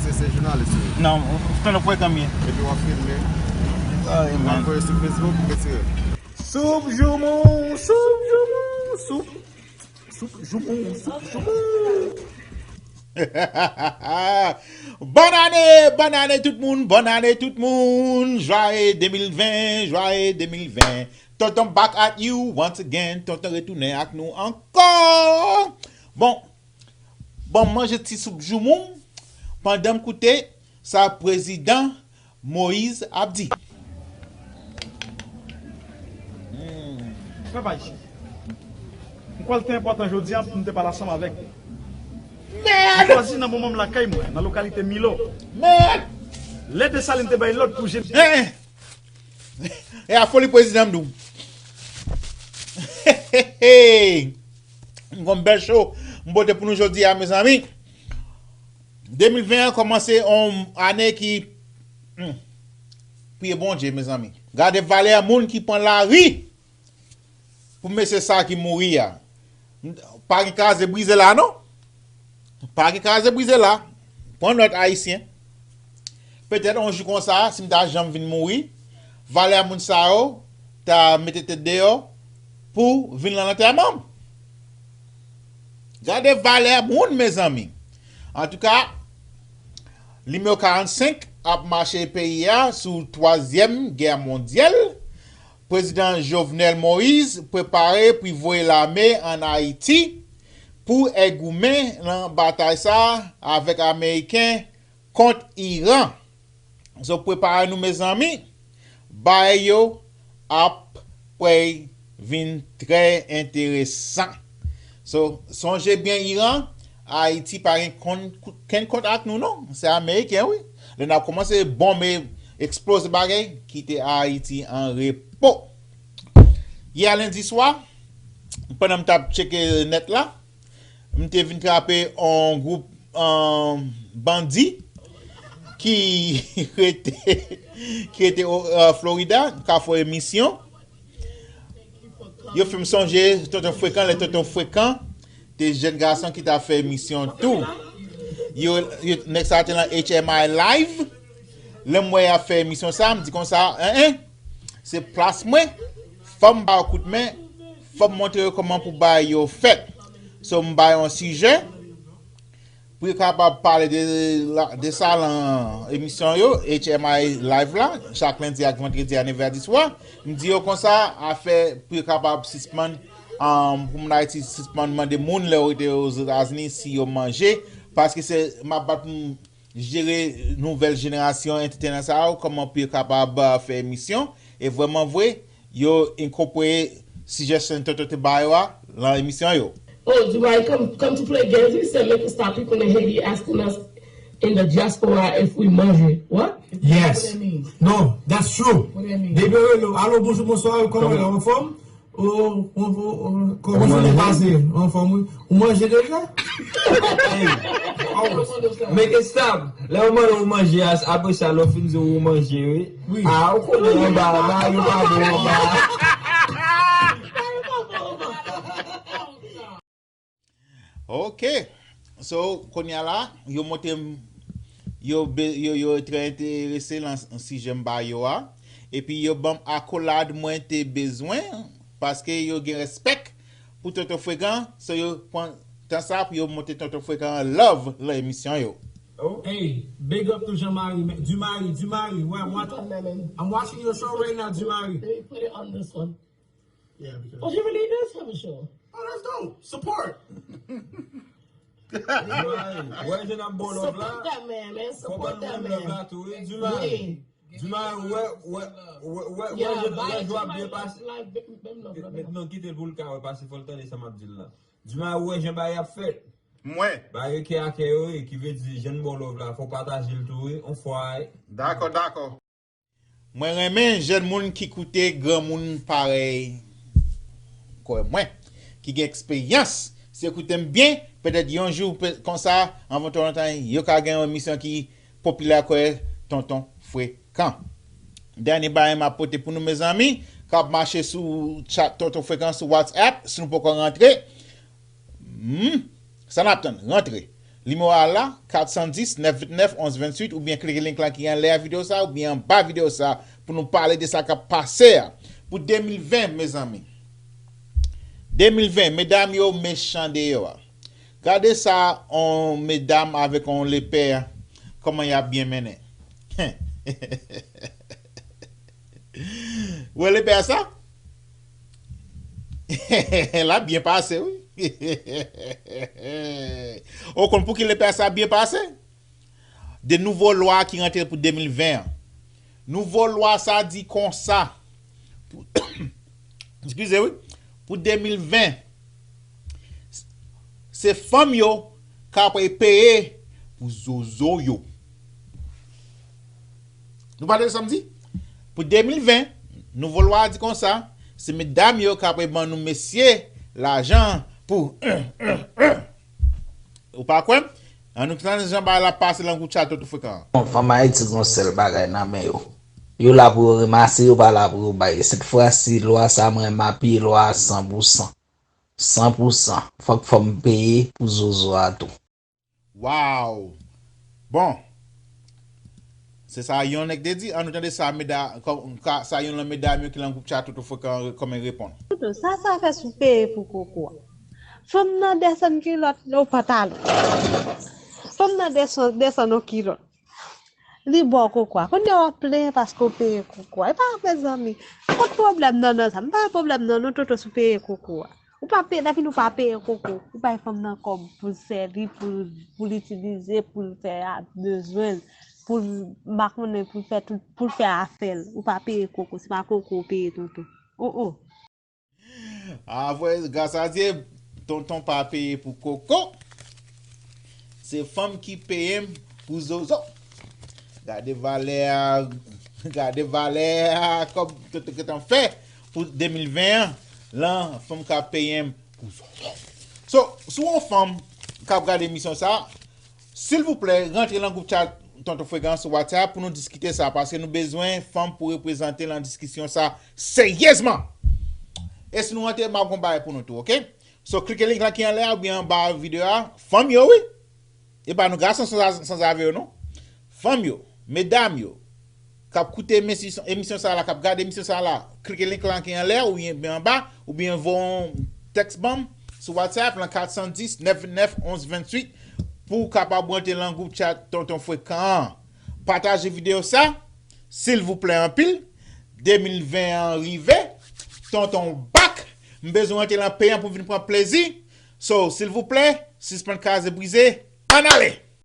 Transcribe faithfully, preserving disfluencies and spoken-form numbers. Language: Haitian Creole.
Se jounalis ou ye? Non, tonton frekan m ye. Epi w ap filme? Ay, w ap voye sou Facebook, ou retire? Soup joumou, soup joumou, soup, soup joumou, soup joumou. Bòn ane, bòn ane tout moun, bòn ane tout moun. Joyeux de mil ven, joyeux de mil ven. Tonton back at you once again. Tonton retounen ak nou ankò. Bon, bon, manje ti soup joumou pandan m koute sa prezidan Moïse ap di. Papa ici. M kwè l te enpòtan jodi a pou m te pale ansanm avèk ou. M chwazi nan moman m lakay mwen, nan lokalite Milo. Lè Desalin te bay lòd pou jene. E a foli prezidan m di w. M gon bèl show m pote pou nou jodi a, mezanmi. De mil ven an kòmanse yon ane ki hmm, priye Bondye, mezanmi. Gade valè moun ki pran lari pou mesye sa ki mouri a. Pa gen kraze brize la non. Pa gen kraze brize la. Pran nòt ayisyen. Petèt yon jou konsa, si m ta janm vin mouri, valè moun sa yo ta mete tèt deyò pou vin lan lantèman m. Gade valè moun, mezanmi. Antouka, nimewo karannsenk ap mache peyi a sou twazyèm gè mondyèl. Prezidan Jovenel Moïse prepare pou voye lame ann Ayiti pou ègoumen nan batay sa avèk Ameriken kont Iran. So prepare nou mezanmi, bagay yo ap prèy vin trè enteresan. So sonje byen Iran, Ayiti pa gen kenn kont ak nou non, se Ameriken wi. Lè n ap kòmanse bonm e eksploze bagay, kite Ayiti an repo. Yè lendi swa, pandan m t ap tcheke nèt la, m te vin trape yon gwoup bandi ki rete ki rete Florida, k ap fè emisyon. Yo fè m sonje Tonton Frekan, lè Tonton Frekan te jèn gason ki t ap fè emisyon tou. Yo, yo nèg sa te nan H M I Live. Lè m wè y ap fè emisyon sa, m di konsa, en en, se plas mwen. Fò m ba yo kout men, fò m montre yo kòman pou bagay yo fèt. So m ba yo yon sijè pou yo kapab pale de, de sa lan emisyon yo, H M I Live la, chak lendi ak vandredi a nèf è di swa. M di yo konsa, afè pou yo kapab sispann, pou moun Ayiti sispann mande moun lè yo rete Ozetazini si yo manje, paske se m ap bat pou m jere nouvèl jenerasyon entertainer sa yo, kòman pou yo kapab fè emisyon, e vrèman vre, yo enkopre sijè Tonton te ba yo a lan emisyon yo. Oh, Dubai come, come to play games. He said, make it stop people in Haiti asking us in the diaspora if we manje. What? Yes. No, that's true. Depi yo rele w, alo, bonjou, bonswa, kòman w ye, anfòm? Ou, ou, ou, ou, kòman jounen pase? Anfòm, wi. Ou manje deja? Make it stop. Lè yo mande w manje a, apre sa lè w fin di w ou manje wi. Ah, ou konnen anba la, bagay yo pa bon anba. Ok. So, kounye a la, yo montre m, yo, yo, yo trè enterese lan sijè m ba yo a. Epi yo ban m akolad mwen te bezwen, paske yo gen respèk pou Tonton Frekan, so yo pran tan sa pou yo montre Tonton Frekan love lan emisyon yo. Hey, big up to Jean Marie, Dumari, Dumari, where I'm watching, I'm watching your show right now, Dumari. Let me put it on this one. Yeah, because. Oh, he really does have a show. Oh, that's dope. Support. Wè jan ap bon love la. Support that man, man. Support that man. Dumari, wè, wè, wè, wè, wè jan w ap byen pase. Non, kite l pou l ka wè, pase fò l tande sa m ap di l la. Dumari, wè jan bagay ap fèt. Mwen. Bagay kè a kè yo ye, ki vle di jan n ba w love la, fò w pataje l tou wi, on fwa. Dakò, dakò. Mwen renmen jèn moun ki koute granmoun parèy kwè mwen, ki gen eksperyans. Si yo koute m byen, petèt yon jou konsa, anvan twò lontan, yo ka gen yon emisyon ki popilè kwè Tonton Frekan. Dènye bagay m ap pote pou nou, mezanmi, k ap mache sou chat Tonton Frekan sou WhatsApp, si nou poko rantre, hmm, sa n ap tann, rantre. Nimewo a la, kat san dis, nèf vennèf, onz venntuit, oubyen klike link lan ki anlè videyo sa, oubyen anba videyo sa, pou nou pale de sa k ap pase a. Pou de mil ven, mezanmi. De mil ven, medam yo mechan deyò a. Gade sa, on medam avèk on lepè, kòman y ap byen mennen. Ou wè lepè sa? L ap byen pase, wi. Ou konn pouki lepè sa ap byen pase? De nouvo lwa ki rantre pou de mil ven an. Nouvo lwa sa di konsa. Pou, eskize, wi. Pou de mil ven, se fanm yo k ap peye pou zozo yo. Nou pa tande sa m di? Pou de mil ven, nouvo lwa a di konsa, se medam yo k ap ban nou mesye lajan pou, ou pa kwè m? Ann nou tande jan bagay la pase nan gwoup chat Tonton Frekan an. Bon, fanm Ayiti gen yon sèl bagay nan men yo. Yo la pou yo ranmase, yo pa la pou yo bay. Sèt fwa si lwa sa mwen m apiye lwa a san pou san. San pou san. Fòk fanm peye pou zozo a tou. Waw! Bon. Se sa yon nèg te di. Ann nou tande sa meda, kò, ka, sa yon nan medam yo ki nan gwoup chat Tonton Frekan kòman reponn. Tonton, sa sa fè si w peye pou koko a? Fanm nan desann kilòt nan pantalon. Fanm nan desann, desann nan kilòt. Li ba w koko a. Kounye a w ap plenyen paske w peye koko a. E pa mezanmi. Kot pwoblèm nan nan sa? M pa wè pwoblèm nan non Tonton si w peye koko a. Ou pa peye, depi nou pa peye koko, ou bay fanm nan kòb pou l sèvi, pou l, pou l itilize, pou l fè a, bezwen l, pou l, m pa konnen, pou l fè tout, pou l fè afè l. Ou pa peye koko, se pa koko ou peye Tonton. Oh, oh. Avwe, gras a Dye, Tonton pa peye pou koko. Se fanm ki peye m pou zozo. Gade valè a, gade valè a, kòb Tonton gentan fè pou de mil ven an, lan fanm ka peye m pou zozo. So, si w yon fanm k ap gade emisyon sa, silvouplè, rantre nan gwoup chat Tonton Frekan sou WhatsApp pou nou diskite sa, paske nou bezwen fanm pou reprezante nan diskisyon sa seryezman. E si nou rantre, m ap gon bagay pou nou tou, oke? So, klike link lan ki anlè a oubyen anba videyo a. Fanm yo, wi. E pa nou gason sanzave yo, non. Fanm yo, medam yo, k ap koute emisyon, emisyon sa la, k ap gade emisyon sa la, klike link lan ki anlè oubyen anba, oubyen voye yon tèks ban m sou WhatsApp lan kat san dis, nèf vennèf, onz venntuit, pou w kapab rantre lan gwoup chat Tonton Frekan an. Pataje videyo sa, silvouplè anpil. De mil ven an rive, Tonton back. M bezwen rantre lan peyi an pou vin pran plezi. So, silvouplè, sispann kraze brize, ann ale!